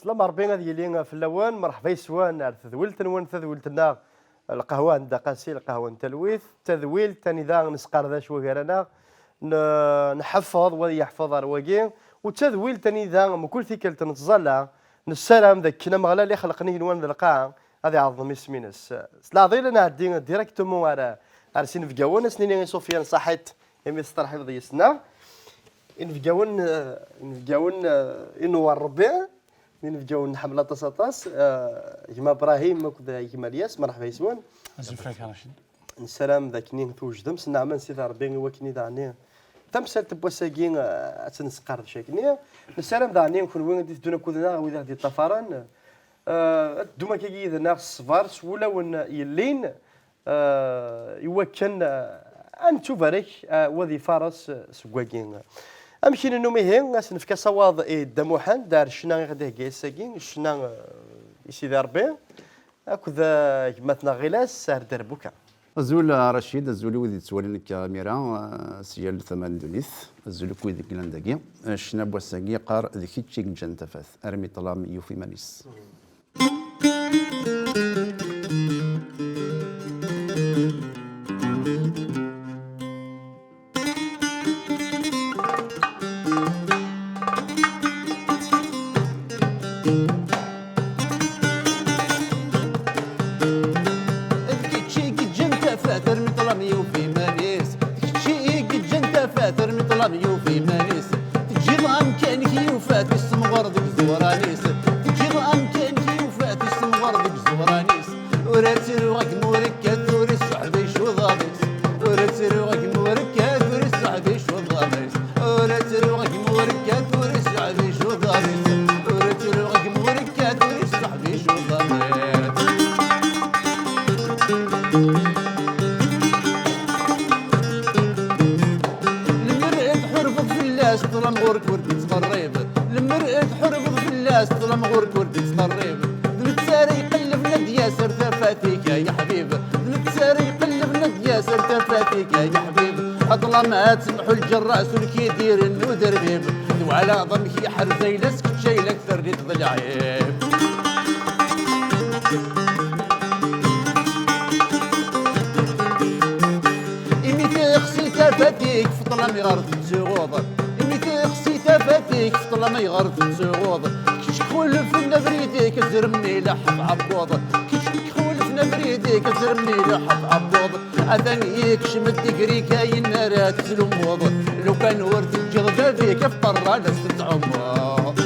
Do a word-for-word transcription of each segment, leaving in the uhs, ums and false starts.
Ṭṭlam Ṛebbi ad yili fell-awen, mṛeḥba yes-wen ar tedwilt-nwen, tadwilt-nneɣ, lqahwa n Dda Qasi, lqahwa n talwit, tadwilt anida nesqerdec wagar-aneɣ, n-, nḥeffeḍ, wa yeḥfeḍ ar wagi, u d tadwilt anida mkul tikkelt nettẓalla, nessaram d akken Ameɣlal ixelqen igenwan d lqaɛa, ad iɛeḍḍem isem-ines. S leɛḍil ad nɛeddi directement ar, ar s inebgawen, ad s-nini i Sofiane ṣaḥit imi testerḥibeḍ yes-neɣ. Inebgawen, eh, inebgawen, eh, inewwer Rebbi, inebgawen nḥemmel aṭas, aṭas. Eh, gma Brahim akked gma Lyas, mṛeḥba yes-wen. Azul fell-ak a Racid. Nessaram d akken i twejdem s nneɛma n Sidi Rebbi i wakken i daɣen tamsalt n wass-agi, eh, ad tt-nesqerdec akkenni. Nessaram daɣen i kenwi i d-iteddun akked-neɣ, wid i ɣ-d-yeṭṭafaren, eh, ad teddum akkagi yid-neɣ s ṣṣber, s wulawen yellin, eh, i wakken, eh, ad nettubarek, eh, wa d ifares, eh, seg wagi. Amek i nennum ihi, ad s-nefk asawaḍ i Dda Muḥend ar ccna i ɣ-d-ihegga ass-agi, ccna, eh, i Sidi Rebbi, akked, eh, gma-tneɣ Ɣilas ar derbuka. Azul a Racid, azul i wid yettwalin akka imir-a, eh, si yal tama n ddunit, azul akk wid i yellan dagi. Eh, ccna n wass-agi yeqqar: "D kečč i yeǧǧan tafat, armi ṭṭlam yuf iman-is." D kečč i yeǧǧan tafat armi ṭṭlam yuf iman-is. D kečč i yeǧǧan tafat armi ṭṭlam yuf iman-is. Teǧǧiḍ amkan-ik yufa-t issemɣer deg iẓuran-is. Teǧǧiḍ amkan-ik yufa-t issemɣer deg iẓuran-is. Ur ttruɣ agmu rekkat ur isseḥbic uḍar-is. Ur ttruɣ agmu rekkat ur isseḥbic uḍar-is. Ur ttruɣ agmu rekkat ur isseḥbic uḍar-is. Ur ttruɣ agmu rekkat ur isseḥbic uḍar-is. Lemmer i tḥurbeḍ fell-as, ṭṭlam ɣur-k ur d-ittqerrib. Lemmer i tḥurbeḍ fell-as, ṭṭlam ɣur-k ur d-ittqerrib. D netta ara iqellben ad d-yas ar tafat-ik, ay aḥbib. D netta ara iqellben ad d-yas ar tafat-ik, ay aḥbib. Ṭṭlam ad temḥu lǧerra s ulkidir n uderbib. Twalaḍ amek iḥrez ayla-s, kečč ayla-k terriḍ d lɛib. Imi texsi tafat-ik, f ṭṭlam iɣer tettuɣuḍ. Imi texsi tafat-ik, f ṭṭlam iɣer tettuɣuḍ. Kečč xulfen abrid-ik, azrem ileḥḥef ɛebbuḍ. Kečč xulfen abrid-ik, azrem ileḥḥef ɛebbuḍ. Atan yekcem-d igrik ayen ara teslummuḍ. Lukan ur teǧǧiḍ bab-ik, af ṭṭerra la s-tettɛummuḍ.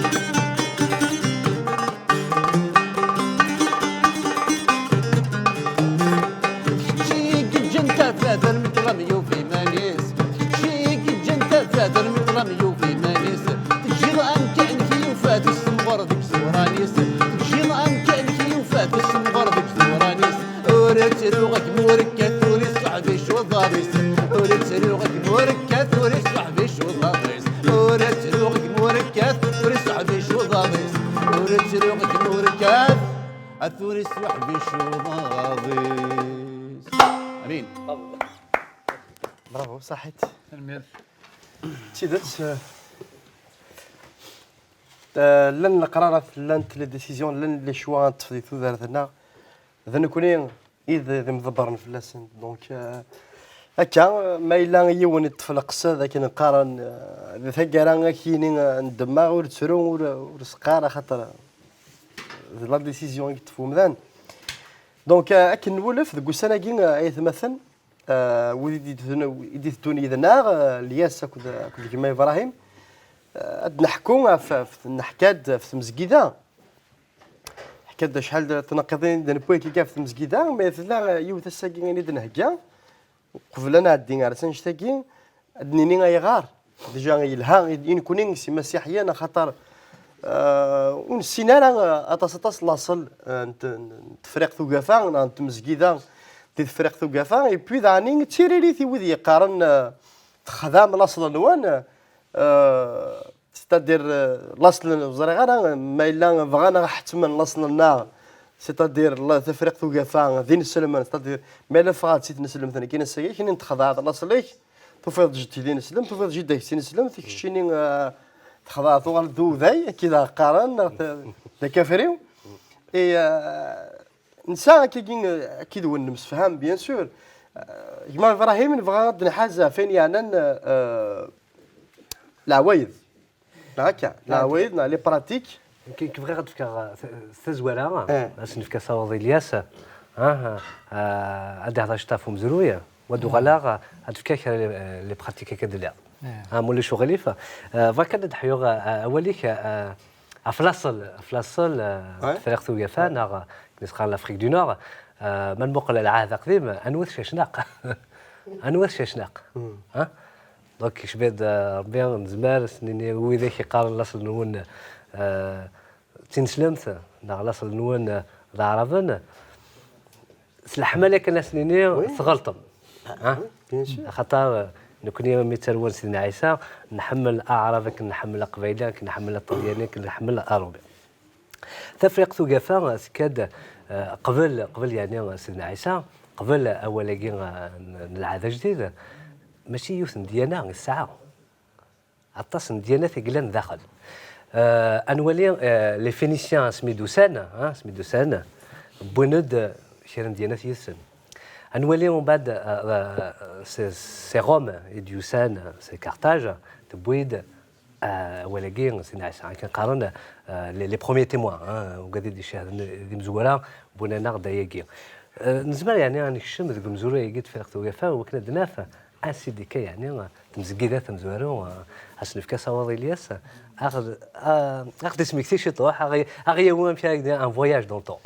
Kečč i yeǧǧan tafat armi ṭṭlam yuf iman-is. Kečč i yeǧǧan tafat armi ṭṭlam yuf iman-is. Teǧǧiḍ amkan-ik yufa-t issemɣer deg iẓuran-is. Teǧǧiḍ amkan-ik yufa-t issemɣer deg iẓuran-is. Ur ttruɣ agmu rekkat ur isseḥbic uḍar-is. Ur ttruɣ agmu rekkat ur isseḥbic uḍar-is. Ur ttruɣ agmu rekkat ur isseḥbic uḍar-is. Ur ttruɣ agmu rekkat ad ur isseḥbic uḍar-is. Amin. Bravo, ṣaḥit. Tanemmirt. D tidet, eh, eh, llan leqrarat, llant les décisions, llan les choix ad neṭṭef di tudert-nneɣ. D nekkni i d, d imḍebbren fell-asen. Donc, eh, akka, ma yella yiwen iṭṭef leqsed akken qqaren, eh, di taggara ad k-yini, eh, ndemmeɣ, ur ttru, ur, ur s-qqar, axaṭer, eh, d la décision i yeṭṭef umdan. Donc, eh, akken nwulef deg ussan-agi, eh, ay atmaten, eh, wid i d-iteddun, i d-iteddun yid-neɣ, eh, Lyas akked, akked gma Ibrahim, eh, ad d-neḥku ɣef, ɣef, neḥka-d ɣef tmezgida. Ḥka-d acḥal d tneqqiḍin i d-newwi akka ɣef tmezgida, ma tella, eh, yiwet ass-agi i d-nhegga, qbel ad nɛeddi ar tannect-agi, ad d-nini ayɣer. Déjà yelha i, i nekkni s imasiḥiyen, axaṭer, eh, ur nessin ara, eh, aṭas, aṭas laṣel, eh, n t-, n Tefriqt Ugafa, neɣ n tmezgida di Tefriqt Ugafa, et puis daɣen d tiririt i wid yeqqaren, eh, texdam laṣel-nwen, eh, c'est-à-dire, eh, laṣel, ur ẓriɣ ara, ma yella bɣan ad ɣ-ḥettmen laṣel-nneɣ, c'est-à-dire la, Tefriqt Ugafa d inselmen, c'est-à-dire ma yella ffɣeɣ-d si tneslemt, nekkini ass-agi, kini texḍaɛeḍ laṣel-ik, tufiḍ jeddi d ineslem, tufiḍ jidda-k d tineslemt, keččini, eh, Texḍa tuɣal d uday, akka i d qqaren, neɣ d akafri. Et, euh, nesɛa akkagi, akkid win nemsefham, bien sûr. Euh, gma Ibrahim, nebɣa ad d-nḥaz ɣef wayen yeɛnan, euh, leɛwayed. Neɣ akka, leɛwayed, neɣ les pratiques. Nekk, nekk bɣiɣ ad d-fkeɣ, uh, ta-, tazwara, eh, ad s-nefk asawaḍ i Ilyas, ah, ah, ad d-ihḍer ciṭṭaḥ ɣef umezruy, wa d-uɣaleɣ, ah, ad d-fkeɣ kra les, les pratiques akka d-lliɣ. Ah, ma ulac uɣilif, ah, bɣiɣ kan ad d-ḥyuɣ, ah, awal-ik, ah, ɣef laṣel, ɣef laṣel, ah, tefriqt ugafa, neɣ, ah, akken i s-qqaren l'Afrique du Nord, ah, ma nmuqel lɛahd aqdim, anwa-t Cacnaq? Anwa-t Cacnaq? Ah? Donc, kecb-d, ah, Rebbi, nezmer ad s-nini widak yeqqaren laṣel-nwen, ah, d tineslemt, neɣ laṣel-nwen, ah, d aɛraben, s leḥmala kan ad s-nini tɣelṭem. Ah? Bien sûr. Axaṭer, ah, nekni mi ttarwen Sidna Ɛisa, nḥemmel aɛrab akken nḥemmel aqbayli, akken nḥemmel aṭalyani, akken nḥemmel aṛumi. Tafriqt ugafa tekka-d, eh, qbel, qbel yeɛni Sidna Ɛisa, qbel awal-agi, eh, n, n lɛahd ajdid, mačči yiwet n ddyana i tesɛa. Aṭas n ddyanat i yellan daxel. Eh, ad nwali, eh, les Phéniciens asmi d-usan, ah, asmi d-usan, wwin-d, eh, kra n ddyanat yid-sen. Ad nwali umbeɛd, eh, eh, c'est, c'est Rome i d-yusan, c'est Carthage, tewwi-d ah, awal-agi, Sidna Ɛisa, akken qqaren, ah, les, les premiers témoins, ah, ugad i d-icehden d imezwura, wwin-aneɣ-d ayagi. Ah, nezmer yeɛni ad nekcem deg umezruy-agi n tefriqt ugafa, wakken ad d-naf ansi d-ikka yeɛni, ah, tmezgida tamezwarut, ah, ad s-nefk asawaḍ i Ilyas, ah, aɣ-, ah, aɣ-d-ismekti ciṭuḥ, aɣ-, aɣ-yawi amek ara d un voyage dans le temps.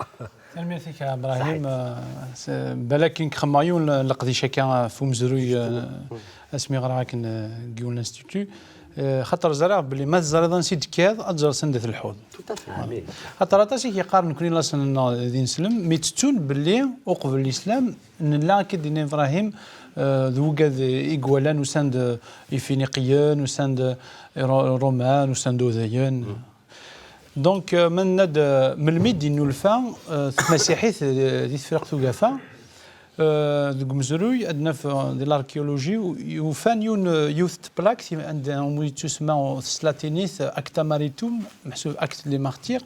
Tanemmirt-ik a Ibrahim. Saḥit. Eh, s-, balak nekk xemmeɣ yiwen n leqdic akka ɣef umezruy, eh, asmi ɣriɣ akken, eh, deg yiwen n l'institut. Eh, xaṭer ẓriɣ belli ma teẓriḍ ansi d-tekkiḍ, ad teẓreḍ sanda telḥuḍ. Tout à fait. Voilà. Xaṭer aṭas i k-yeqqaren nekni laṣel-nneɣ d ineslem, mi ttettun belli uqbel lislam nella, akka d-yenna Ibrahim, eh, d wugad i iwalan usan-d Ifiniqiyen, usan-d Ro-, Roman, usan-d Udayen. Donc, euh, ma nenna-d, euh, melmi d-innulfa, euh, tmasiḥit, euh, di Tefriqt Ugafa, euh, deg umezruy, ad naf, euh, di l'archéologie, u-, ufan yiwen, euh, yiwet n tplakt, anda umi yettusemma s tlatinit, euh, Acta Maritum, meḥsub acte les martyrs,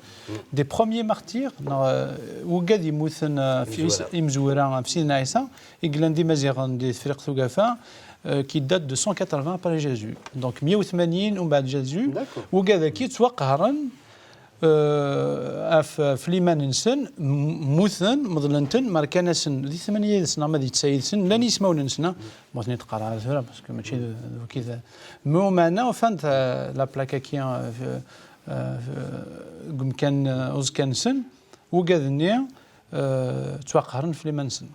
des premiers martyrs, neɣ, euh, wigad yemmuten, euh, ɣef Is-, imezwura, ɣef Sidna Ɛisa, i yellan d Imaziɣen di Tefriqt Ugafa, euh, qui date de cent quatre-vingts après Jésus. Donc, meyya u tmanyin umbeɛd Jésus, wigad-agi ttwaqehren, euh, ɣef, ɣef liman-nsen, m-, mmuten, meḍlen-ten, ma rkan-asen di tmanya yid-sen, ama di tesɛa yid-sen, llan yismawen-nsen, ah, ma ten-id-qqareɣ ara tura, parce que mačči d, d waki d, mais au moins, ufan-d, euh, la plaque-agi, euh, f-, euh, f-, deg umkan, euh, uẓekka-nsen, wigad-nni, euh, ttwaqehren ɣef liman-nsen.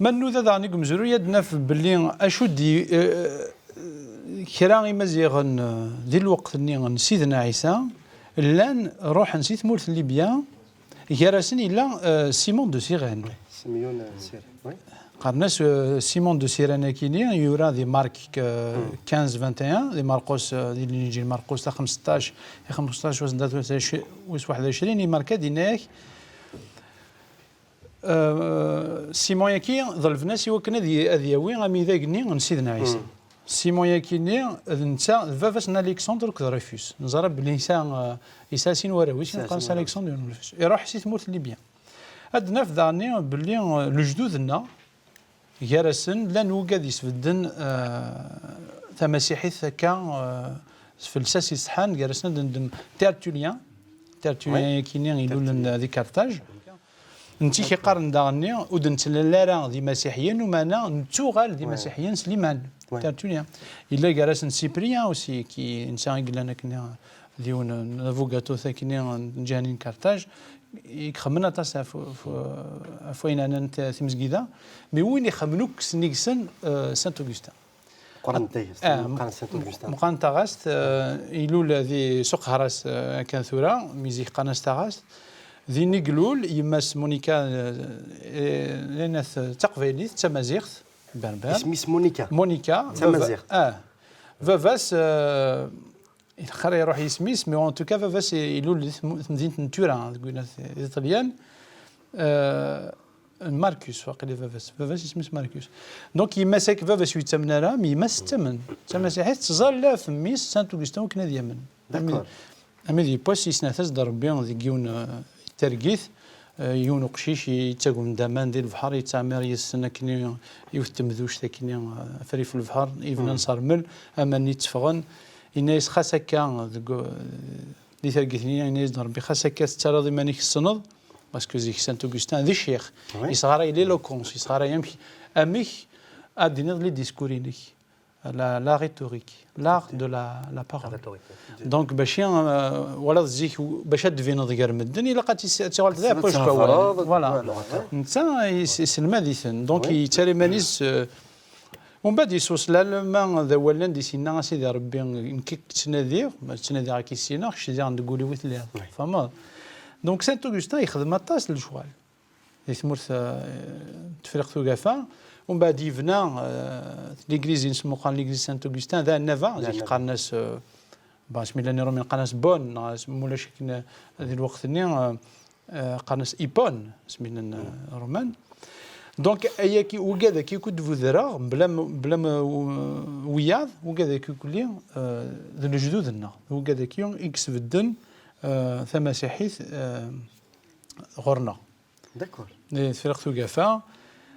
Ma nnuda daɣen deg umezruy, ad naf belli acu d-, eh, kra Imaziɣen, eh, di lweqt-nni n Sidna Ɛisa, llan ruḥen si tmurt n Libya, gar-asen yella, eh, Simon de Cyrène. Simon, eh, Cyrène, oui. Qqaren-as, eh, Simon de Cyrène akini, yura di Marc, eh, quinze vingt et un, di Marqus, eh, di Linǧil Marqus, taxemseṭṭac, i xemseṭṭac, wis waḥed u ɛecrin, i Marc ad yenna-yak, Euh, Simon-agi, ḍelben-as i wakken ad y-, ad yawi amidag-nni n Sidna Ɛisa. Simon-agi-nni, d netta, d baba-s n Alexandre akked Rufus. Neẓra belli yesɛa, euh, yesɛa sin warraw-is, qqaren-as Alexandre d Rufus. Iruḥ si tmurt n Libya. Ad naf daɣen belli, euh, lejdud-nneɣ, gar-asen, llan wigad yesbedden, euh, tamasiḥit akka, euh, s felsas iṣeḥḥan, gar-asen ad neddem Tertullien. Tertullien-agi-nni ilulen di Carthage. Netta i k-iqqaren daɣen-nni, ur d-nettlal ara d imasiḥiyen, umeɛna nettuɣal d imasiḥiyen s liman. Tertullien. Yella gar-asen Cyprien aussi, qui, netta i yellan akken d yiwen n abugaṭut akkenni n lǧiha-nni n Carthage, i ixemmen aṭas ɣef, ɣef, ɣef wayen ɛnan t-, timezgida, mais win ixemmen akk sennig-sen, euh, Saint Augustin. Qqaren taɣest, ah, qqaren Saint Augustin. Meqqaren taɣest, euh, ilul di Suq Hras, euh, akka tura, mi zik qqaren-as taɣest. Din i ilul, yemma-s Monica, euh, eh, d taqbaylit, d tamaziɣt, berbère. Isem-is Monica. Monica, d tamaziɣt. Ah, baba-s, euh, Ilaq ara iruḥ yisem-is, mais en tout cas, baba-s ilul di tm-, temdint n Turin, deg win di Ṭṭelyan. Euh, Marcus, waqila baba-s. Baba-s isem-is Marcus. Donc, yemma-s ak-, baba-s ur yettamen ara, mais yemma-s tettamen. D tamasiḥit, teẓẓal ɣef mmi-s, Saint Augustin, akken ad yamen. D'accord. Ami d yiwwas, yesnat-as-d Rebbi deg yiwen, eh, targit, eh, yiwen uqcic yettagem-d aman di lebḥer, yettɛemir yes-sen akkenni yiwet temduct akkenni, eh, afrif n lebḥer, yebnan s rrmel, aman-nni tteffɣen. Yenna-yas, xas akka, deg, eh, di targit-nni, yenna-yas-d Rebbi, xas akka tettarraḍ iman-ik tessneḍ, parce que zik Saint Augustin d ccix, oui, yesɣaray l'éloquence, yesɣaray amek, amek ad d-tiniḍ les discours-inek. La, la rhétorique, l'art de la, la parole. La rhétorique, oui. Donc, bac i, euh, wala zik, bac ad d-tbineḍ gar medden, ilaq ad tis-, ad tiɣaleḍ d aḥric n wawal. Voilà. Netta is-, iselmad-iten. Donc, oui, yettarra iman-is, euh, umbeɛd yettwaslal ma d awalen d isinna, a Sidi Rebbi, nekk i k-ttnadiɣ, ma ttnadiɣ ad k-issineɣ, kečč diɣen deg wul-iw i telliḍ. Oui. Tfehmeḍ? Donc, Saint Augustin yexdem aṭas n lecɣal di tmurt, eh, n Tefriqt Ugafa. Umbeɛd yebna, eh, l'église, yesmuqal l'église Saint Augustin, d aɛennaba, zik qqaren-as, eh, bon, asmi llan Iṛumyen qqaren-as Bonne, neɣ as-, ma ulac akken, eh, di lweqt-nni, eh, eh, qqaren-as Hippone, asmi llan, eh, Iṛumen. Donc, ayagi, wigad-agi akk d budreɣ, bla ma, bla ma, eh, wiyaḍ, wigad-agi akk-, eh, d lejdud-nneɣ, d wigad-agi i yesbedden, eh, tamasiḥit, eh, ɣur-neɣ. D'accord. Di Tefriqt Ugafa.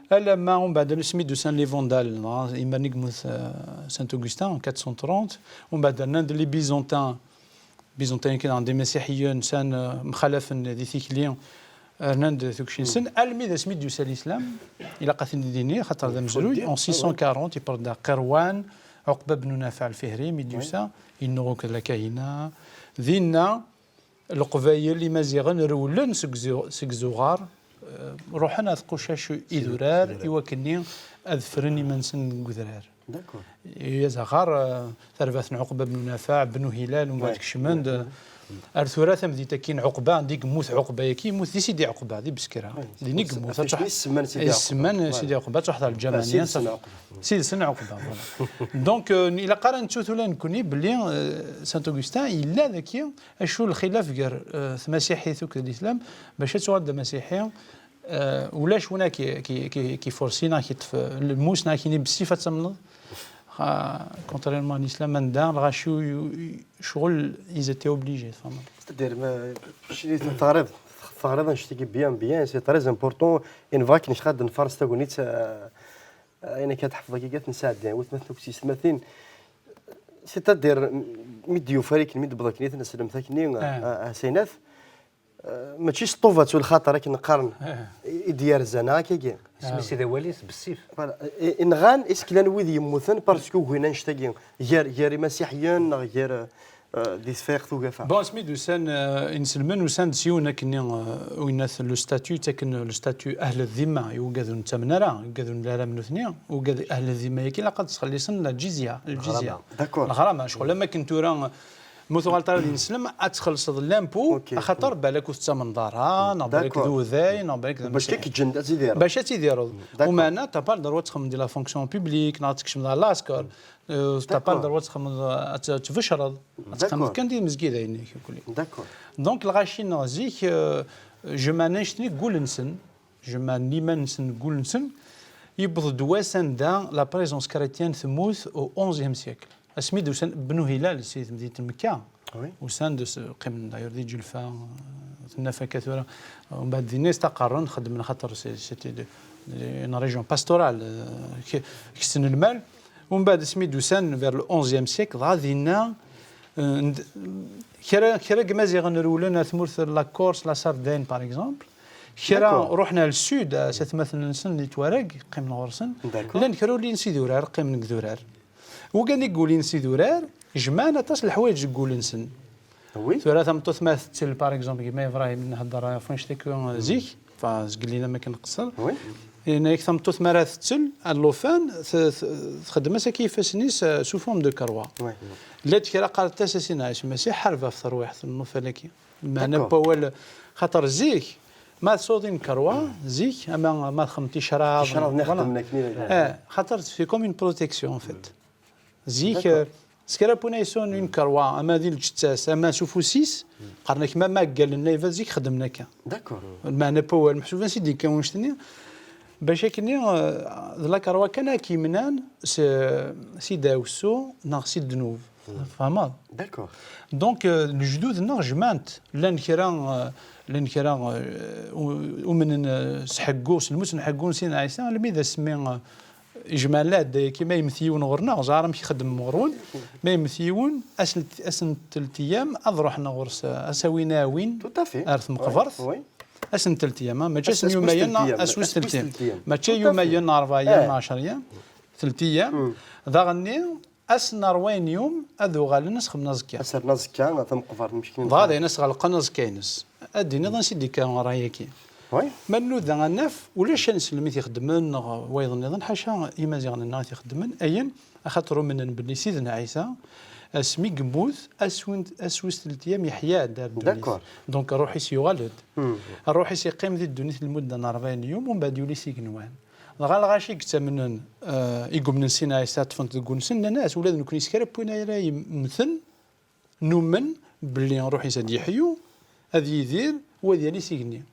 Alamma umbeɛd asmi d-usan les Vandales, neɣ imir-nni yemmut, euh, Saint Augustin en quatre cent trente, umbeɛd rnan-d les Byzantins, Byzantins-agi d imasiḥiyen, sɛan, euh, mxalafen di tikli, rnan-d tukci-nsen, almi d asmi d-yusa l'islam, ilaq ad t-id-nini, xaṭer d amezruy, en six cent quarante, yewweḍ-d Qirwan, Uqba ben Nafaɛ al-Fihri, mi d-yusa, yennuɣ akked la Kahina, dinna, Leqbayel, Imaziɣen rewlen seg zu-, seg Zuɣar, eh, ruḥen ar tqucac idurar, idurar, i wakken-nni ad ffren iman-nsen deg udrar. D'accord. I Azaɣar, eh, tarbaɛt n Uqba ben Nafaɛ, Bnu Hilal, umbeɛd kecmen-d, eh, ar tura tamdint-agi n Uqba, anda i yemmut Uqba-agi, yemmut di Sidi Uqba, di Beskra. Din i yemmut, ad truḥ, semman Sidi Uqba, ad truḥ ɣer lǧameɛ-nni, s idles n Uqba, voilà. Donc, euh, ilaq ara nettu tura nekkni belli, euh, Saint Augustin yella daki, acu lxilaf gar, euh, tmasiḥit akked lislam, bac ad tuɣal d amasiḥi, euh, ulac win ara ki, ki, ki, ki forsi neɣ ki ṭṭef, euh, lmus neɣ ki ni bessif ad tamneḍ. Ah, contrairement à l'islam, anda lɣaci u, u, ccɣel, ils étaient obligés, tfehmeḍ. C'est-à-dire, ma, cri teɣriḍ, teɣriḍ annect-agi bien, bien, c'est très important, et nebɣa akken ad nfares tagnit, euh, ayen akka tḥefḍeḍ akka ad t-nesɛeddi, watmaten akked tyessetmatin, c'est-à-dire, mi d-yufa akken, mi d-tewweḍ akken i ten-neslemt akken, a, a, a Saynat, eh, mačči s ṭṭubat u lxaṭer akken qqaren, i d-yerza, neɣ akkagi. Isem-is d awal-is bessif. Voilà. I, i nɣan iseklan wid yemmuten, parce que ugin annect-agi, gar, gar imasiḥiyen, neɣ gar, eh, di Tefriqt Ugafa. Bon, asmi d-usan, eh, inselmen, usan-d s yiwen akken, eh, winat le statut, ttaken le statut ahl ddimma i wigad ur nettamen ara, wigad ur nelli ara am nutni, wigad ahl ddimma-agi ilaq ad ttxellisen la djizya, lǧizya. Lɣrama. D'accord. Lɣrama, ccɣel am akken tura, ma ur tuɣaleḍ ara d ineslem, ad txellṣeḍ l'impôt, axaṭer balak ur tettamneḍ ara, neɣ balak d uday, neɣ balak d amasiḥi. Bac i k-ǧǧen ad tidireḍ. Bac ad tidireḍ. D'accord. Umeɛna, t'as pas le droit ad txedmeḍ di la fonction publique, neɣ ad tkecmeḍ ɣer lɛesker. Euh, t'as pas le droit ad txedmeḍ, ad t-, ad tbecreḍ, ad txedmeḍ kan di tmezgida-inek, akk-nni. D'accord. Donc, lɣaci-nneɣ zik, euh, jemɛen annect-nni deg wul-nsen, jemɛen liman-nsen deg wul-nsen, yewweḍ-d wass anda la présence chrétienne temmut au onzième siècle. Asmi d-usan Bnu Hilal si temdint n Mekka, oui, usan-d, s-, qqimen d'ailleurs di Ǧelfa, euh, tenna akka tura, euh, mbeɛd dinna istaqerren, xeddmen, xaṭer c'est-, c'était de, de, une région pastorale, euh, k-, kksen lmal. Umbeɛd asmi d-usan vers le onzième siècle, dɣa dinna, euh, kra, kra n Yimaziɣen rewlen ar tmurt n la Corse, la Sardaigne, par exemple. Kra ruḥen ar le sud, s atmaten-nsen di Tuareg, qqimen ɣur-sen. D'accord. Llan kra ur llin s idurar, qqimen deg idurar. Wigad i yulin s idurar, jemɛen aṭas n leḥwayeǧ deg wul-nsen. Oui. Tura tameṭṭut ma tettel, par exemple, gma Ibrahim, nhedder ɣef wannect-agi zik, enfin, zgellin am akken nqeṣṣer. Oui. Yenna-yak tameṭṭut mi ara tettel, llufan, t-, t-, txeddem-as akka ifassen-is, euh, sous forme de croix. Oui. Llant kra qqarent-as a Sidna Ɛisa Masiḥ, ḥareb ɣef terwiḥt n llufan-agi. Meɛna n wawal, xaṭer zik, ma tsuḍin croix, zik, ama ma txedmeḍ ticraḍ, ticraḍ-nni voilà. Xeddmen akken i llan. Eh, xaṭer c'est comme une protection, en fait. Zik, d'accord, euh, s kra n win ay yesɛun une croix, ama di lǧetta-s, ama s ufus-is, qqaren-ak ma, ma ggallen nnayebat zik xeddmen akka. D'accord. Lmeɛna n wawal, meḥsub ansi d-yekka wannect-nni, Bac akkenni, eh, d lakarwa kan ad k-imnan s, si dawsu neɣ si ddnub. Tfehmeḍ? D'accord. Donc, eh, lejdud-nneɣ jemɛen-t. Llan kra, eh, llan kra, eh, u- umnen, eh, s ḥeggu, s lmus n ḥeggu n Sidna Ɛisa, almi d asmi, eh, jemɛen lɛedda-agi, ma yemmet yiwen ɣur-neɣ, ẓer amek ixeddem ɣur-wen, ma yemmet yiwen, ass n, ass n teltiyam, ad ruḥen ɣur-s, eh, ad s-awin aɛwin Tout à fait. ar tmeqbert. Oui. Ass n teltiyam, ah, mačči Ass- ass n ass wis yumayen, teltiyam, ass wis ass wis teltiyam. teltiyam. Mačči Tout à fait. yumayen, rebɛa yam, Eh. ɛecra yam, teltiyam. Daɣenni, ass n ṛebɛin yum, ad uɣalen ad s-xedmen aẓekka. Ass n aẓekka, tameqbert n meckin. Dɣa d ayen ad s-ɣelqen aẓekka-ines. Ad d-tiniḍ ansi d-ikka ṛṛay-agi. Oui. Ma nnuda ad naf, ulac aneslem i t-ixeddmen neɣ wayeḍ nniḍen, ḥaca imaziɣen-nneɣ i t-ixeddmen, ayen, axaṭer umnen belli Sidna Ɛisa, asmi yemmut, ass win, ass wis teltiyam yeḥya-d ar ddunit. D'accord. Donc ṛṛuḥ-is yuɣal-d. Hmm. Ṛṛuḥ-is yeqqim di ddunit lmudda n ṛebɛin yum, umbeɛd yuli s igenwan. Dɣa lɣaci i yettamnen, eh, i yumnen Sidna Ɛisa, ṭṭfen-t deg unsen, nnan-as, ula d nekni s kra n win ara yemmten, numen belli ṛṛuḥ-is ad d-yeḥyu, ad yidir, u ad yali s igenni.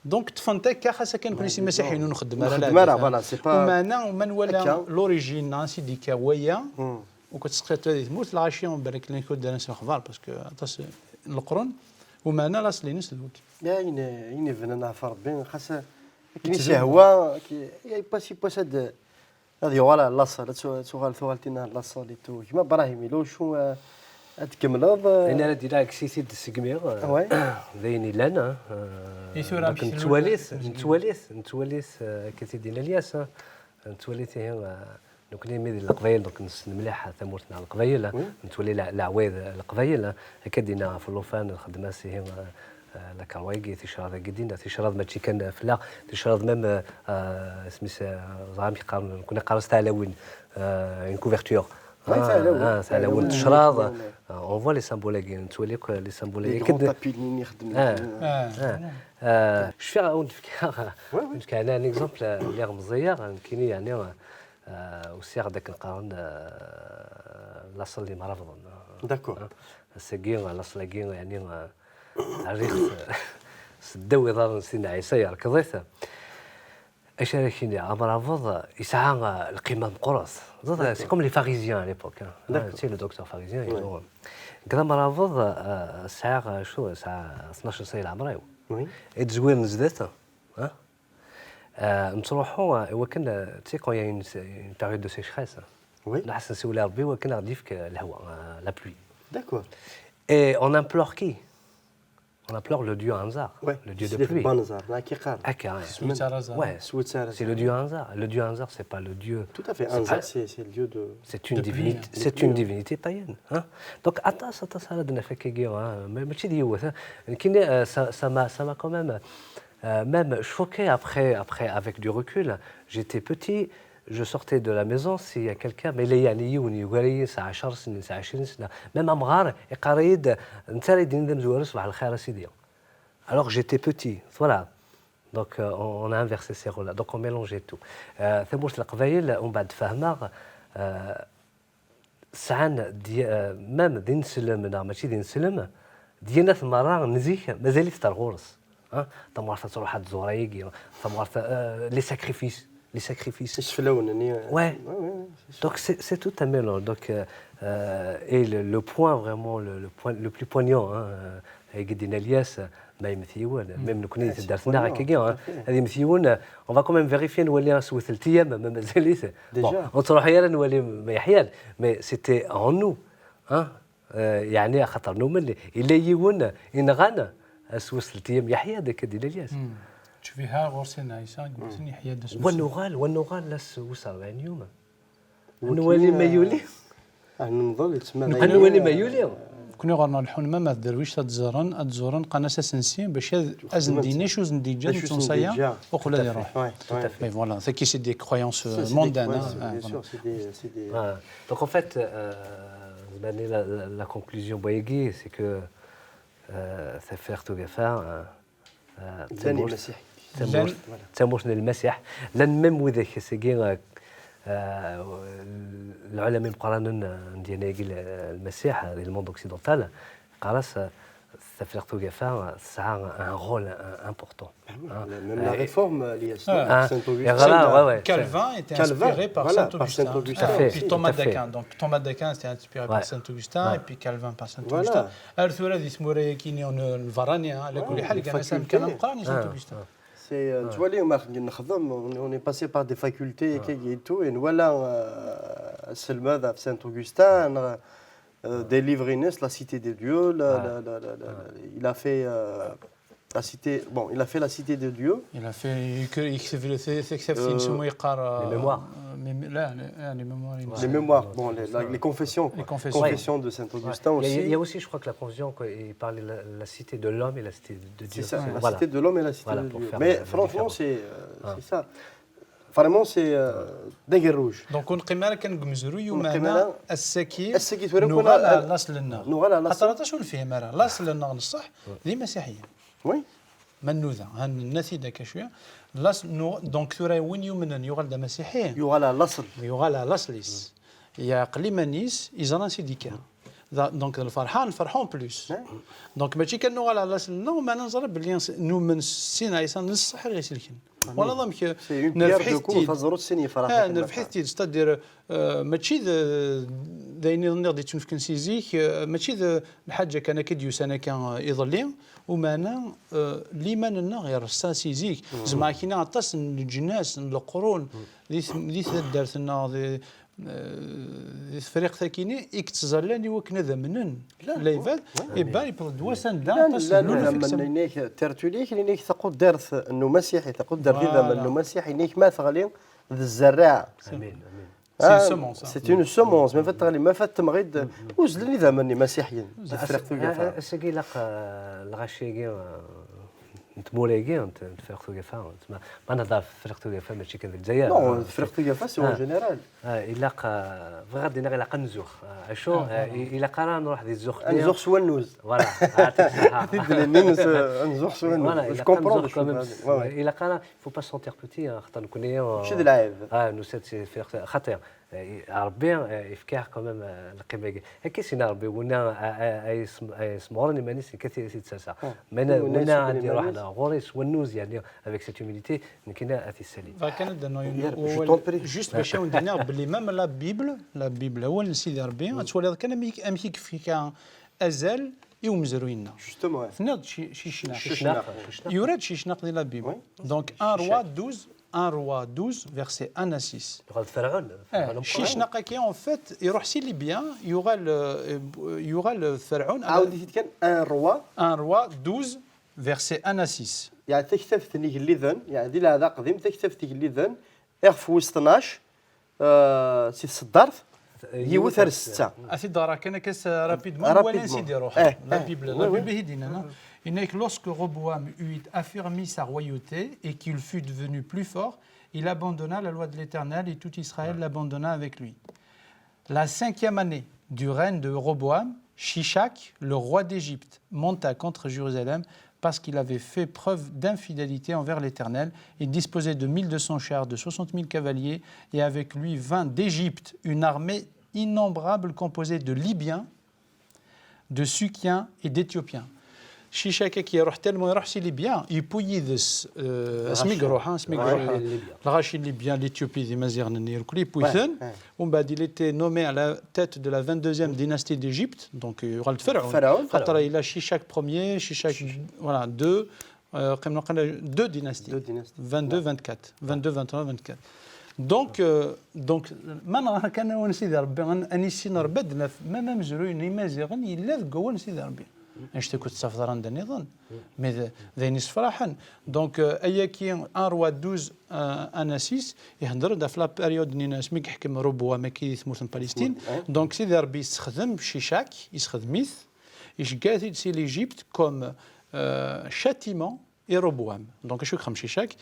Donc ṭṭfen-t akka, xas akken nekni s imasiḥiyen ur nxeddem ara Nxeddem ara, lɛadat-a. Voilà, c'est pas Umeɛna, ma nwala Akka. l'origine neɣ ansi d-yekka waya, Hmm. u ad tesqsiḍ tura di tmurt, lɣaci balak llan kud ara s lexbar, parce que aṭas n leqrun, umeɛna laṣel-ines d wagi. Ya, ayen, ayen ibnan ɣef Rebbi, xas akken i s-yehwa, akken, ya, yiwwas, yiwwas ad, ad yuɣal ar laṣel, ad tu- ad tuɣal tuɣal tinna ar laṣel i tu. Gma Brahim, ila ucu, eh, ad tkemmleḍ, eh, Ayen ara d-iniɣ, kkes-it-id segmi, eh, Ouais. d ayen ilan, eh, I tura donc amek nettwali-t, tluleḍ? nettwali-t, nettwali-t, eh, akka i t-id-yenna Lyas, eh, nettwali-t ihi, eh, nekni mi di Leqbayel, donc nessen mliḥ tamurt n Leqbayel, eh, Oui. nettwali le- leɛwayed n Leqbayel, eh, akka d-yenna ɣef llufan, lxedma-s ihi, eh, eh, lakarwa-agi, ticraḍ-agi d-yenna, ticraḍ mačči kan fell-aɣ, ticraḍ même, eh, eh, isem-is, eh, ẓer amek qqaren, nekni qqaren-as taɛlawin, eh, une couverture. Oui, taɛlawin. Ah, taɛlawin, Taɛlawin. ticraḍ. Taɛlawin. Ah, on voit les symboles-agi, nettwali akk les symboles Les agi. grands tapis-nni i xeddmen. Ah. Ah, Ah, ah, cfiɣ ad wen-d-fkeɣ, Oui, oui. ad wen-d-fkeɣ un exemple, lliɣ meẓẓiyeɣ, nekkini, yeɛni, ah, usiɣ-d akken qqaren, ah, laṣel n yimrabḍen. D'accord. Ah, ass-agi, laṣel-agi, yeɛni, ah, rriɣ-t s ddaw iḍarren n Sidna Ɛisa, yerkeḍ-it. Acu ara k-iniɣ, amrabeḍ yesɛa, ah, lqima meqqret. Ẓer, c'est comme les pharisiens à l'époque, hein. D'accord. Tu sais, le docteur pharisien, ils Ouais. ont, euh, nekk d amrabeḍ, ah, sɛiɣ, ah, acu, sɛiɣ tnac sna n leɛmer-iw. Oui. I d-zwiren zdat, ah, ah, nettruḥu, ah, i wakken, ah, tu sais, quand il y a une, une période de sécheresse, ah, Oui. nḥess nsiwel i Rebbi i wakken ad ɣ-d-yefk, ah, lehwa, ah, la pluie. D'accord. Et on implore qui? On implore le dieu Anzar, Ouais. le dieu de Sidi pluie. Banzar, la qui قال. Akka, ouais. Sweet Arazar. Ouais. Sweet Arazar. C'est le dieu Anzar. Le dieu Anzar, c'est pas le dieu. Tout à fait. C'est Anzar, pas- c'est c'est le dieu de. C'est une De pluie, divinité, hein. c'est une divinité païenne, hein. Donc, aṭas, aṭas ara d-naf akkagi, hein. Ma- mačči d yiwet, hein. Nekkini, euh, ça, ça m'a, ça m'a quand même, euh, même choqué après, après, avec du recul. J'étais petit, je sortais de la maison, s'il y a quelqu'un, ma yella yeɛni yiwen yugar-iyi s ɛecṛa snin, s ɛecrin sna, même amɣar, iqqar-iyi-d, netta ara yi-d-yinin d amezwaru, ṣbaḥ lxir a sidi. Alors que j'étais petit, voilà. Donc, euh, on, on a inversé ces rôles-là. Donc, on mélangeait tout. Euh, tamurt n Leqbayel, umbeɛd fehmeɣ, euh, sɛan di- euh, même d ineslem, neɣ mačči d ineslem, deg-nat merra n zik, mazal-it ar ɣur-s. Hein? Tamɣart ad truḥ ad tẓur ayagi, tamɣart, euh, les sacrifices, les sacrifices. Iseflawen-nni. Ouais. Ouais, ouais, c'est sûr. Donc c'est c'est tout un mélange. Donc, euh, euh, et le, le point vraiment, le, le point le plus poignant, hein, euh, ayagi d-yenna Lyas, euh, ma yemmet yiwen, même nekni di taddart-nneɣ poignant, akkagi, tout à hein, fait. ad yemmet yiwen, euh, on va quand même vérifier, nwali s wet teltiyam, ma mazal-it. Déjà. Bon, ur nettruḥ ara nwali ma yeḥya-d, mais c'était en nous, hein, euh, yeɛni axaṭer numen yella yiwen i nɣan, s wet teltiyam yeḥya-d, akka d-yenna Lyas. Ttcbiha ɣur Sidna Ɛisa, yemmuten yeḥya-d ass n Wa nuɣal, wa nuɣal ass wis ṛebɛin yum. Nwali ma yuli. Ah, nemḍel yettmad. Ad nwali ma yuli. Nekni ɣur-neɣ lḥun, ma ma d derwict ad ẓren, ad ẓren, qqaren-as asensi, bac ad, ad sen-d-yini acu sen-d-yeǧǧa Acu netta ṣaya, sen-d-yeǧǧa. uqbel ad iruḥ. Ouais, tout à fait. Mais voilà, c'est qui c'est des croyances, euh, Ça, c'est des mondaines, croyances, hein, bien voilà. Sûr, c'est des, c'est des- Ah, donc en fait, euh, la, la- la conclusion, Boyegui, c'est que euh, tafat ugafa, euh, euh, Llan imasiḥiyen. tamurt, Llan- tamurt n Lmasiḥ, llan même widak ass-agi, euh, euh, lɛulama imeqqranen, euh, n ddyana-agi, l- Lmasiḥ, euh, di le monde occidental, qqar-as, euh, Tafriqt Ugafa tesɛa un rôle, euh, important. Même la réforme, l'I S, Ah, Saint-Augustin. Et voilà, ouais, ouais, Calvin était Calvin, inspiré par voilà, Saint-Augustin. Par Saint-Augustin Tout à fait, Puis tout Thomas à fait. d'Aquin. Donc Thomas d'Aquin, c'était inspiré par Ouais. Saint-Augustin, Ouais. Et puis Calvin par Voilà. Saint-Augustin. Ar tura di tmura-agi-nni n lberrani, hein, la kulli ḥal, les kan facultés. Saint-Augustin. C'est, euh, tu vois, les marques, on, on est passé par des facultés et tout, et voilà, euh, aselmad à Saint-Augustin, euh, des livres, la Cité de Dieu, la, la, la, la, la, il a fait euh, la Cité, bon, il a fait la Cité de Dieu. Il a fait, il écrit, il écrit, il écrit, il écrit, Euh, il écrit, les mémoires. euh, mém- là, les, ah, les mémoires, il me Les semble. Mémoires, bon, les, la- les confessions, Les quoi. Confessions. Confessions de Saint-Augustin Ouais, il y a- aussi. Il y a aussi, je crois que la Confession, quoi, il parle de la, la cité de l'homme et la cité de Dieu. C'est ça, la Voilà. Cité de l'homme et la Cité Voilà, de pour Dieu. Faire Mais la- la franchement, différence. c'est euh, c'est ça. Vraiment, c'est euh, des guerres rouges. Donc, ur neqqim ara kan deg umezruy, Ur neqqim umana, ara. ass-agi, Ass-agi tura nuɣal kuna- ɣer laṣel-nneɣ. Nuɣal ɣer laṣel. Xaṭer aṭas ur nefhim ara. Laṣel-nneɣ n ṣṣeḥ, d imasiḥiyen. Oui. Ma nnuda, ha nenna-t-id akka cwiya. Laṣel, nu- donc, tura win yumnen yuɣal d amasiḥi. Yuɣal ɣer laṣel. Yuɣal ɣer laṣel-is. Yeɛqel iman-is, yeẓra ansi d-yekka. Da- Donc, d lferḥ-a, nferḥ en plus. Ouais. Donc, mačči kan nuɣal ɣer laṣel-nneɣ, umana neẓra belli s- numen s Sidna Ɛisa, nesseḥ ara iselken. Walaḍ amek, C'est une pierre de coups, nerbeḥ-it-id. taẓrut sin yefrax. Ah, nerbeḥ-it-id, c'est-à-dire, euh, mačči d, d ayen i d-nniɣ d-ittunefken si zik, euh, mačči d lḥaǧa kan akka i d-yusan akka, euh, iḍelli, umana, euh, liman-nneɣ ireṣṣa si zik. Zemreɣ kini aṭas n leǧnas, n leqrun, di t- di taddart-nneɣ, di, euh, di Tefriqt-akini, i yettẓallan i wakken ad amnen. Lɛibad, iban yewweḍ-d wass anda Llan aṭas n llan luluf i idammen yettm- inek, tertulik inek taquddirt n umasiḥi, taquddirt Voilà. Idammen n umasiḥi inek ma teɣli d zzerriɛa. Amin, amin. C'est une Ah, semence, hein. C'est une semence, ma fat teɣli, ma fat temɣid, uzlen idammen imasiḥiyen. Tefriqt Ugafa. Ass-agi ilaq, euh, lɣaci-agi, euh, n tmura-agi, n Tefriqt Ugafa, ma, ma nehḍer ɣef Tefriqt Ugafa, mačči kan d Lezzayer. Non, Euh, Tefriqt Ugafa, c'est en Ah. Général. Ah, ilaq, euh, bɣiɣ ad d-iniɣ ilaq ad nzuxx. Euh, acu, euh, i- ilaq ara nruḥ di zzux-nni. Ad nzuxx s wannuz. Voilà. Ah, c'est ça. Ad d-nini, euh, ad nzuxx s wannuz. Voilà, Je ilaq ad comprends nzuxx le quand même. chemin. Ouais, ouais. Ilaq ara, faut pas se sentir petit, hein, xaṭer nekkni, euh, Mačči d lɛib. Ah, nusa-d si Tefriqt, xaṭi, eh, Ṛebbi, eh, yefka-aɣ quand même, eh, lqima-agi. Akka i s-yenna Ṛebbi, winna, eh, eh, ay yesm-, ay yesmeɣren iman-is, nekk ad t-, ad t-id-serseɣ. Ah. Winna, Winna winna yesmeɣren ad iruḥ iman-is. ɣer ɣur-i s wannuz, yeɛni, avec cette humilité, nekkini ad t-issali. Bɣiɣ kan ad d-rnuɣ yiwen Yerbeḥ, je wawal, t'en prie. Juste bac ad wen-d-iniɣ belli même la Bible, la Bible, awal n Sidi Ṛebbi, ad twaliḍ kan amek, amek i yefka azal i umezruy-nneɣ. Justement, ouais. Tenniḍ-d Ci- Cicnaq. Cicnaq. Yura-d Cicnaq di la Bible. Oui. Donc, un roi douze, un roi douze, verset un à six. Yuɣal d Ferɛun. Eh, Cicnaq-agi, en fait, iruḥ si Libya, yuɣal, euh, yuɣal d Ferɛun. Ɛawed-it-id kan, un roi. Un roi douze, verset un à six. Yeɛni taktabt n igelliden, yeɛni di lɛehd aqdim, taktabt n igelliden, ixef wis tnac, euh, si tseddart, yiwet ar setta. Ad t-id-ɣreɣ kan akka s- rapidement, Rapidement. Wala ansi d-iruḥ. Eh, La eh, Bible, oui, la oui. Bible ihi dinna, non ? Yenna-k, lorsque Roboam eut affermi sa royauté et qu'il fut devenu plus fort, il abandonna la loi de l'Éternel et tout Israël l'abandonna avec lui. La cinquième année du règne de Roboam, Shishak, le roi d'Égypte, monta contre Jérusalem parce qu'il avait fait preuve d'infidélité envers l'Éternel. Il disposait de mille deux cents chars, de soixante mille cavaliers et avec lui vint d'Égypte une armée innombrable composée de Libyens, de Sukiens et d'Éthiopiens. Cicak-agi iruḥ tellement iruḥ si Libya, yewwi yid-s, euh, asmi iruḥ, hein, asmi iruḥ, Lɣaci n Libya. Lɣaci n Libya, l'Éthiopie, d Imaziɣen-nni irkel yewwi-ten. Ouais. Umbeɛd, il était nommé à la tête de la vingt-deuxième dynastie d'Égypte, donc euh, yuɣal d Ferɛun. Ferɛun. Xaṭer yella Cicak premier, Cicak, voilà, deux, euh, qqimen waqila deux dynasties. Deux dynasties. Vingt-deux, vingt-quatre. Vingt-deux, vingt-trois, vingt-quatre. Donc, euh, donc, ma nɣer kan awal n Sidi Ṛebbi, ad n- ad nissin Ṛebbi, ad naf, même amezruy n Imaziɣen yella deg wawal n Sidi Ṛebbi. Annect-a ur tettafeḍ ara anda nniḍen. Mais d, d ayen yessefraḥen. Donc, euh, ayagi, un roi douze, euh, un à six, ihedder-d ɣef la période-nni asmi yeḥkem Roboam-agi di tmurt n Palestine. Ouais. Donc, Sidi Ṛebbi yessexdem Cicak, yessexdem-it, iceggeɛ-it-id si l'Égypte comme, euh, châtiment i Roboam. Donc, acu yexdem Cicak?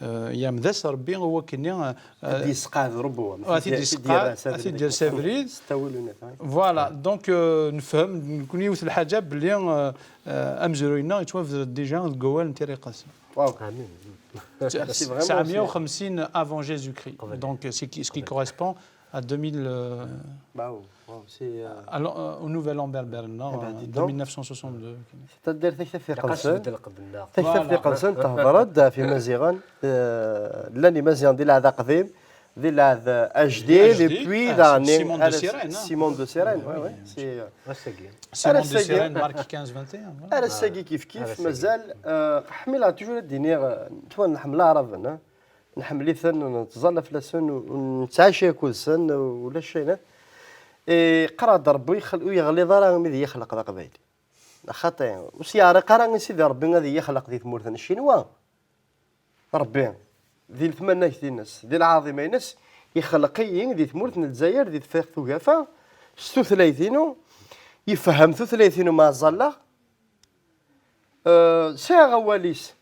Euh, yemd-as Ṛebbi i wakken-nni, euh, Ad d-yesqeɛd Roboam. ad t-id-yesqeɛd, ad t-id-yerr s abrid. Ttawil unat, ouais. Voilà, donc euh, nefhem, nekni yiwet lḥaǧa belli euh, euh, amezruy-nneɣ yettwabder déjà deg wawal n Tira Iqedsen. Wow. Amin. C'est vraiment, Tesɛemya u xemsin avant Jésus-Christ. Donc c'est qui- ce qui correspond à deux mille, euh, Waouh, waouh, c'est euh, à l'an- euh, au Nouvel An berbère, non, Eh ben, euh, dis donc. deux mille neuf cent soixante-deux. C'est-à-dire taktaft Ilaq ad iqelsen. Lqed-nneɣ. Taktaft Voilà. iqelsen tehḍeṛ-d ɣef Imaziɣen. Euh, llan Imaziɣen di lɛehd aqdim, di lɛehd ajdid, Ajdid, et puis ah, daɣen Simon de ar- Sirène, hein. Simon de Sirène, ouais, Oui. Ouais, c'est euh, Ass-agi. Simon Ar de ass-agi. Sirène, Marc quinze vingt et un. Voilà. Ar ass-agi kif kif Ar ass-agi. Mazal euh, ḥmileɣ toujours ad d-iniɣ euh, netwa nḥemmel aɛraben, hein. Nḥemmel-iten, nettẓalla fell-asen, nettɛaci akked-sen, ulac ayen. Qqareɣ-d Rebbi ur yeɣliḍ ara imi d iyi-ixleq d aqbayli. Xaṭi, ur s-yeɛriq ara i Sidi Rebbi ad iyi-ixleq di tmurt n Ccinwa. Rebbi, di letmanagt-ines, di lɛaḍima-ines, ixleq-iyi di tmurt n Lezzayer, di Tefriqt Ugafa, s tutlayt-inu, yefhem tutlayt-inu ma ẓẓalleɣ. Euh, sɛiɣ awal-is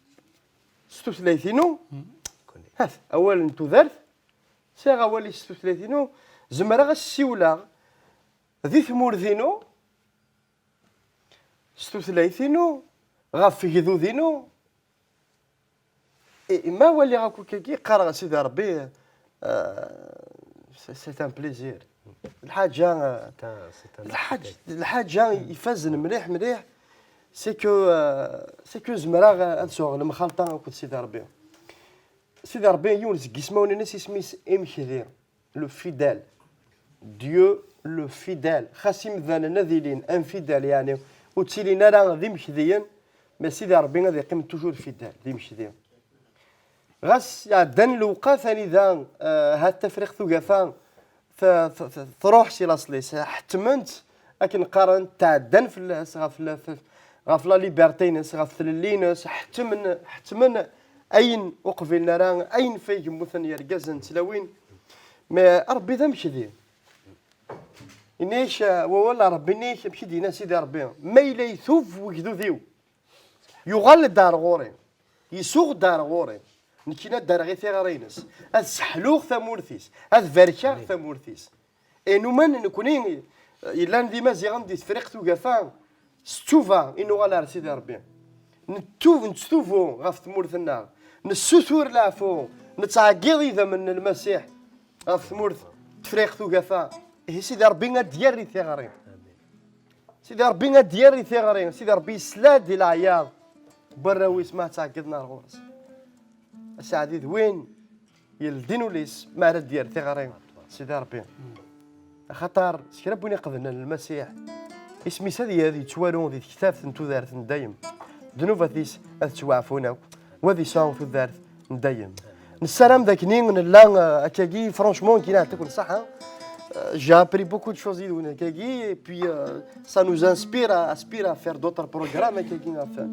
s tutlayt-inu. Hat, awal n tudert. Sɛiɣ awal-is s tutlayt-inu. Zemreɣ ad ssiwleɣ di tmurt-inu s tutlayt-inu, ɣef wegdud-inu. I- ma waliɣ akk akkagi, qqareɣ a Sidi Rebbi, euh, c'est c'est un plaisir. Lḥaǧa, euh, C'est un- c'est un lḥaǧ- lḥaǧa ifazen mliḥ mliḥ. C'est que euh, c'est que zemreɣ ad sɛuɣ lemxalṭa akked Sidi Rebbi. Sidi Rebbi, yiwen seg yismawen-ines, isem-is Imekdi, le fidèle. Dieu le fidèle. Xas imdanen ad ilin infidèles, yeɛni ur ttilin ara d imekdiyen, mais Sidi Rebbi ad yeqqim toujours fidèle, d imekdi. Ɣas ɛeddan lewqat anida, euh, hat Tafriqt Ugafa t- t- t- truḥ si laṣel-is, ḥettmen-tt, akken qqaren, tɛeddan fell-as, ɣef la, ɣef la liberté-ines, ɣef tlelli-ines, ḥettmen, ḥettmen ayen ur qbilen ara, ayen f ay yemmuten yergazen d tlawin. Mais Rebbi d amekdi. Yenna-yak, uh, wawal n Rebbi, yenna-yak, amek i d-yenna Sidi Rebbi: "Ma yella itub wegdud-iw, yuɣal-d ar ɣur-i, isuɣ-d ar ɣur-i, nekkini ad d-rreɣ i tiɣri-ines, ad sseḥluɣ tamurt-is, ad barkeɣ tamurt-is." E numen nekkni yellan d Imaziɣen di Tefriqt Ugafa, s ttuba i nuɣal ar Sidi Rebbi. Nettub, netttubu ɣef tmurt-nneɣ, nessutur leɛfu, nettɛeggiḍ idammen n Lmasiḥ ɣef tmurt n Tefriqt Ugafa. Ihi Sidi Rebbi ad d-yerr i tiɣri. Sidi Rebbi ad d-yerr i tiɣri. Sidi Rebbi yesla-d i leɛyaḍ n warraw-is ma ttɛeggiḍen ar ɣur-s. Aseɛdi d win yeldin ul-is mi ara d-yerr tiɣri Sidi Rebbi. Axaṭer s kra n win iqeblen Lmasiḥ, isem-is ad, ad yettwaru di tektabt n tudert n dayem. Ddnubat-is ad ttwaɛfun akk, wa ad yesɛu tudert n dayem. Nessaram d akken nella, euh, akkagi, franchement, nekkini, yeɛṭikum ṣṣeḥḥa. Euh, j'ai appris beaucoup de choses yid-wen akkagi, et puis euh, ça nous inspire à, aspire à faire d'autres programmes akkagi, enfin.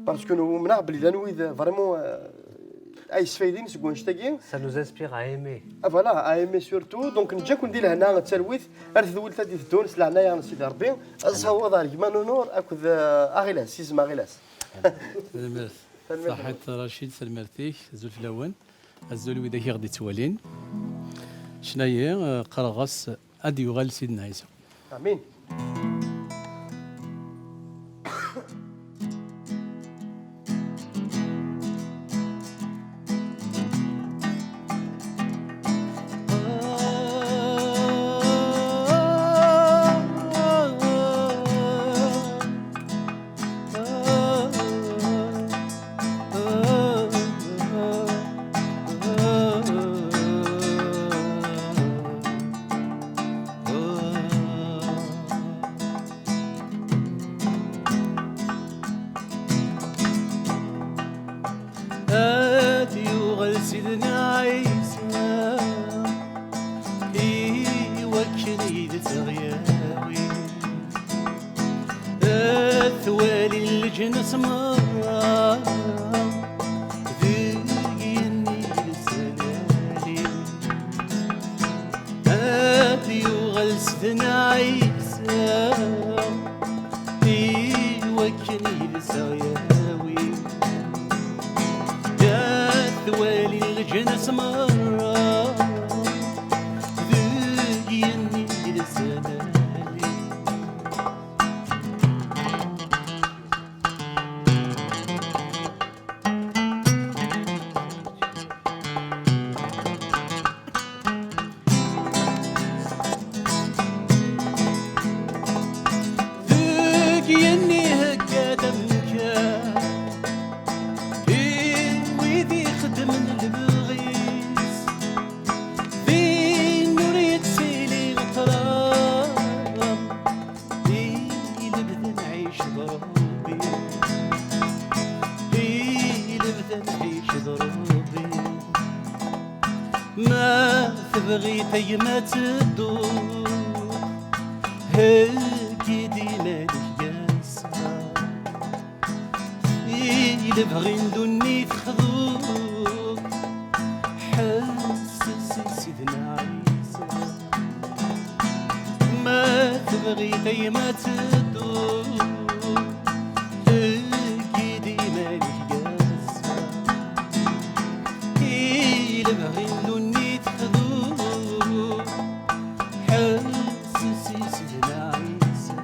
Parce que nous, umneɣ belli llan wid, euh, vraiment, euh, ay sfaydin seg wannect-agi. Ça nous inspire à aimer. Ah, voilà, à aimer surtout. Donc neǧǧa-ken di lehna d talwit ar tedwilt ad d-iteddun s leɛnaya n Sidi Rebbi. Ad saweḍ ar gma Nunur akked, euh, Aɣilas, izem Aɣilas. Tanemmirt. Tanemmirt. Saḥit Racid, tanemmirt-ik, azul fell-awen. Azul wid-ak i ɣ-d-ittwalin. Ccna-yi, eh, qqareɣ-as ad d-yuɣal Sidna Ɛisa. Amin. Ad yuɣal Sidna Ɛisa i wakken i d-teɣyawi, ad twali leǧnas merra deg yenni leslali. Ad yuɣal Sidna Ɛisa i wakken i d-seɣ yawi, ad twali leǧnas merra deg yenni d asalali. Tebɣiḍ a yemma ad tedduḍ, heggi-d iman-ik gar-asen. I lebɣi n ddunit xḍu-d, ḥesses i Sidna Ɛisa. Ma tebɣiḍ a yemma ad tedduḍ, heggi-d iman-ik gar-asen. I lebɣi n ddunit xḍu-d, ḥesses i Sidna Ɛisa.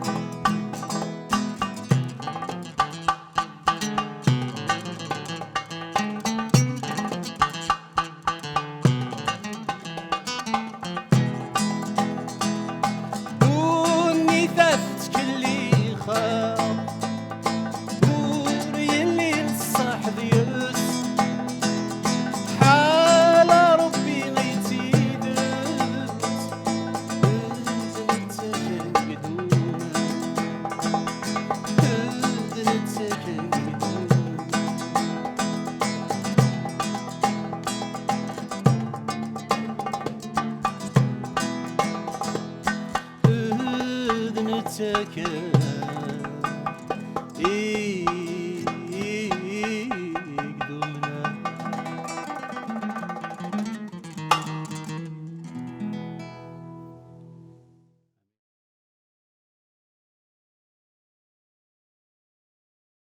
Ddunit-a tettkellix, ur yelli ṣṣeḥ deg-s. Ḥala Ṛebbi ay d tidet, d netta kan i idumen, d netta kan i idumen. D netta kan i